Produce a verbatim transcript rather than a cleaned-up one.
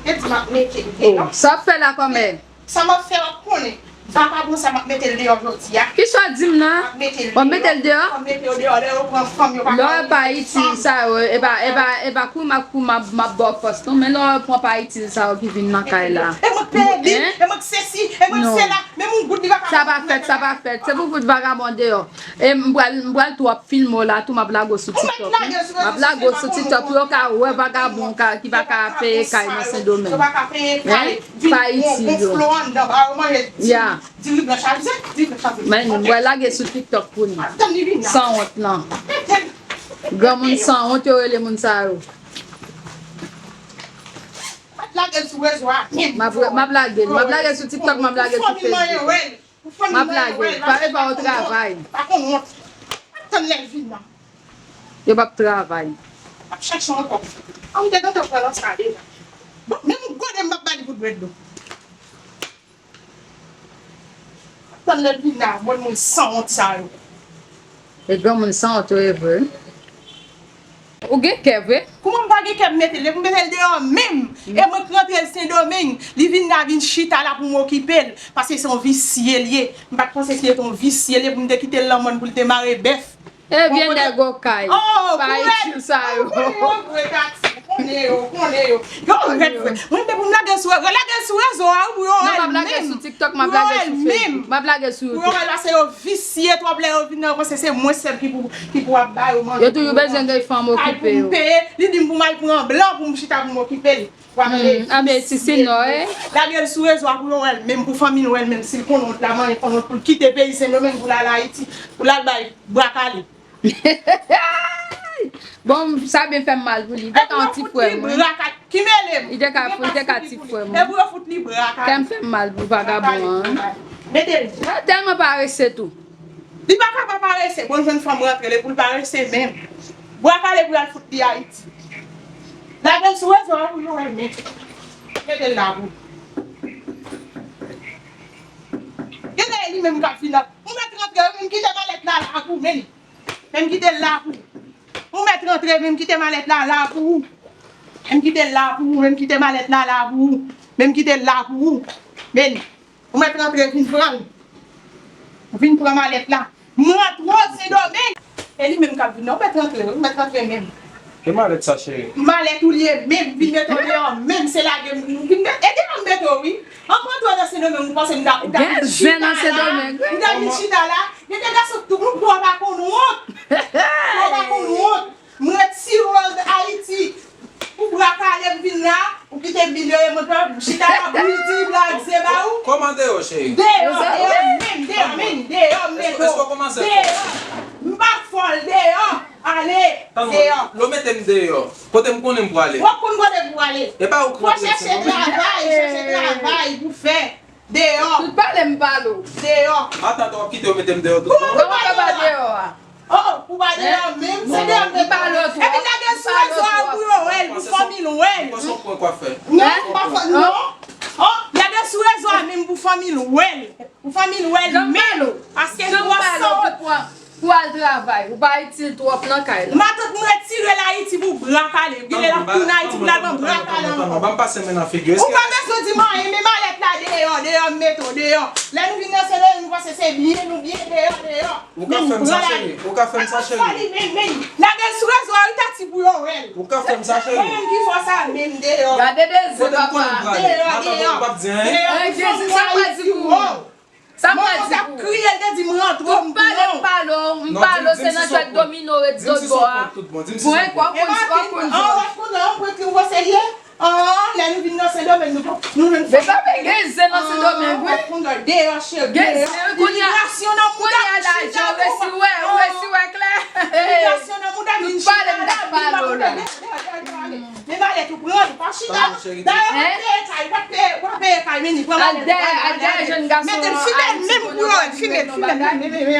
Yo di m ap mete l deyò. Sa w ap fè la kòmè? Sa m ap fè, w ap konnen. Vakabon sa, m ap mete l deyò jodi a. Kisa w di m nan? M ap mete l deyò. W ap mete l deyò? M ap mete yo deyò. Lè yo pran fanm yo pa ka. Lè w pa itil sa yo, e pa, e pa, e pa kou m ap, kou m ap, m ap ba w fòs non, men lè w pran pa itil sa yo ki vin nan kay la. E mwen k peye bil, e mwen k sesi, e mwen k sela, menm yon goud li pa ka. Sa pa fèt, sa pa fèt. Se pou fout vakabon deyò. E m pral, m pral tou ap filme w la tou, m ap lage w sou TikTok wi. M ap lage w sou TikTok pou yo ka wè vakabon ka, ki pa ka peye kay nan Sendomeng. Hein? Pa itil yo. Ya. Men m pral lage sou TikTok pou nou. Sanwont lan. Granmoun sanwont yo rele moun sa yo. M ap, m ap lage l, m ap lage l sou TikTok, m ap lage l sou Facebook. M ap lage l. Pa, e pa yo travay. Pa konn wont. Ap tann lè l vin nan. Yo p ap travay. Ap chache ankò. An m te tante pran nan sa deja. Bon, menm gode m p ap ba li pou dwèt do. Ap tann lè l vin la, bon moun sanwont sa yo. E granmoun sanwont yo ye vre. Ou gen kè vre? Kouman m pa gen kè m mete l? Depi m mete l deyò menm, e mwen k rantre l Sendomeng, li vin la vin chita la pou m okipe l, paske se yon visye l ye. M pa t panse se te yon visye l ye pou m te kite l nan mòn pou l te mare bèf. E vye nèg okay. Pa itil sa yo. Ou konnen yo vre, Tati. Ou konnen yo, ou konnen yo. Yo rèd vre. Mwen, depi m lage l sou, lage l sou rezo a, wi, pou yo wè l menm. Non, m ap lage l sou TikTok, m ap lage l sou Facebook. M ap lage l sou YouTube. Pou yo wè l, paske yo visye twòp, lè yo vin nan, yo panse se mwen sèl ki pou, ki pou ap ba yo manje. Yo toujou bezwen gen fanm okipe yo. Pou m peye, li di m pou m al pran blan pou m chita pou m okipe l. W ap mande. Anben, si se nò, eh. Lage l sou rezo a pou yo wè l, menm pou fanmi l wè l, menm si l konnen w t la manyen fanm pou l kite peyi Sendomeng pou l al Ayiti, pou l al bay bra kale. Bon, sa byen fè m mal pou li. Li te ka yon ti frè mwen. Ki mele m? Li te ka, li te ka ti frè mwen. E pou yo fout li bra kale. Kè m fè m mal pou vagabon an. Mete l. Tèlman parese tou. Li pa ka pa parese. Bon, jwenn fanm rantre, li pou l parese menm. Bra kale pou y al fout li Ayiti. Lage l sou rezo a pou yo wè l, men. Mete l la pou. Gen lè li menm k ap vin ap. Ou mèt rantre, ou menm kite malèt la la pou, men. Men m kite l la pou ou. Ou mèt rantre, men m kite malèt la la pou ou. Men m kite l la pou ou, men m kite malèt la la pou ou. Men m kite l la pou ou. Men, ou mèt rantre, vin pran l. Vin pran malèt la. M rantre Sendomeng. E li menm k ap vin nan, ou mèt rantre, ou mèt rantre menm. E malèt sa, cheri? Malèt ou li ye menm, vin mete w deyò menm, se lage m, vin mete, e deyò m mete w, wi. An m rantre nan Sendomeng, ou panse m ta, ou ta vin chita la, ou ta vin chita la. Gen de gason tou, moun pou w pa konn wont. Pou w pa konn wont. M retire w Ayiti. Ou bra kale m vin la, ou kite bil yo remonte, m chita la, bouyi ti blag ze ba ou. Kòman deyò, cheri? Deyò, deyò, menm, deyò, men, deyò, m mete w. Deyò. M pa fòl, deyò. Ale, deyò. Lè w mete m deyò, kote m konnen m pwale? W ap konn kote pou w ale. E pa ou k rantre Sendomeng. Fò chèche travay, chèche travay pou fè. Deyò. Tout pale m pale w. Deyò. Atann, w ap kite yo mete m deyò tout bon? Kòman w fè pa deyò a? Oh, oh, pou pa deyò menm, se deyò m te pale w. Epi lage l sou rezo a pou yo wè l, pou fanmi l wè l. Non, pa fò, non. Oh, lage l sou rezo a menm pou fanmi l wè l. Pou fanmi l wè l menm. Paske l twò sòt. Pou al travay, ou pa itil twòp nan kay la. Matant m retire l Ayiti pou bra kale. Genlè l ap tounen Ayiti pou l al pran bra kale ankò. Ban m pase men nan figi w. Ou pa bezwen di m anyen, men malèt la deyò, deyò m mete w, deyò. Lè nou vin nan Sendomeng, nou panse se byen, nou byen, deyò, deyò. Ou ka fè m sa, cheri? Ou ka fè m sa, cheri? Men, men, lage l sou rezo a, wi, Tati, pou yo wè l. Ou ka fè m sa, cheri? Mwen menm ki fè w sa, menm deyò. Gade de ze papa. Deyò, deyò. Deyò, pou fanm Ayiti, wo. Sa m pral di pou ou? Kriye, l te di m rantre, m pale, m pale w, m pale w, se nan jwèt domino ret zòt bò a. Bon, e kwa w konn, kwa w konn jwèt. An, w ap konn, an, w ap konn ki w serye. An, lè nou vin nan Sendomeng, nou, nou jwenn fanm. Men pa gen zen nan Sendomeng, wi. W ap konn deyò, cheri, deyò. Gen zen, kounye a, kounye a lajan, w resi wè, w resi wè klè. Imilyasyon nan mouda, vin chita la, vin pale w la. Men malèt ou pran, pa chita. Dayè, w ap peye kay, w ap peye, w ap peye kay, men li pran malèt ou pran. Mete l, fimen l menm pou yo wè, fimen l, fimen l, men, men, men,